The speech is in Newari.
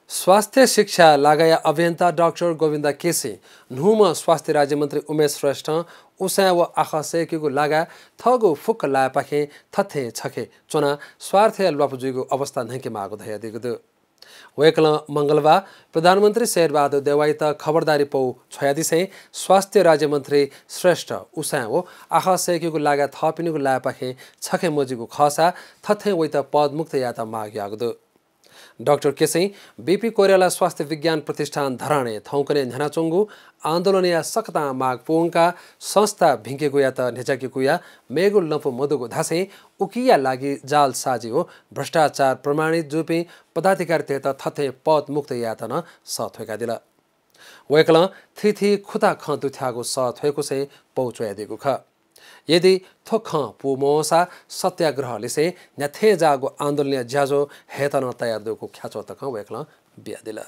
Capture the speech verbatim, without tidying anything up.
स्वास्थ्य शिक्षा लागाया अभियन्ता डाक्टर गोविन्द केसी, न्हूम्ह स्वास्थ्य राज्यमन्त्री उमेश श्रेष्ठं उसाँय् व आखः सय्केगु लागाय् थःगु फुक्क लाय्पाखें थथें छखे च्वनाः स्वार्थया ल्वापु जुइगु अवस्था न्हय्केमाःगु धयादीगु दु। वय्कलं मंगलबार प्रधानमन्त्री शेरबहादुर देउवायात खबरदारी पौ छ्वयादिसें स्वास्थ्य राज्यमन्त्री श्रेष्ठ उसाँय् व आखः सय्केगु लागाय् थःपिनिगु लाय्पाखें छखे मजुइगु खःसा थथें वइत पदमुक्त यायेत माग याःगु दु। डाक्टर केसीं बीपी कोइराला स्वास्थ्य विज्ञान प्रतिष्ठान धरानय् थौंकन्हय् न्ह्यानाच्वंगु आन्दोलनया सकतां माग पूवंकाः संस्था भिंकेगुयात न्ह्यज्याकेगुया मेगु लँपु मदुगु धासें उकिया लागि जालसाजी व भ्रष्टाचार प्रमाणित जूपिं पदाधिकारीतय्त थथें पदमुक्त यायेत नं सः थ्वय्कादिल। वय्कलं थीथी खुता खँ दुथ्याःगु सः थ्वय्कुसें पौ च्वयादीगु खः। यदि थ्व खँ पूमवंसा सत्याग्रह लिसें न्ह्याथें जाःगु आन्दोलनया ज्याझ्वः हयेत नं तयार दुगु ख्याच्वः तकं वय्कलं बियादिल।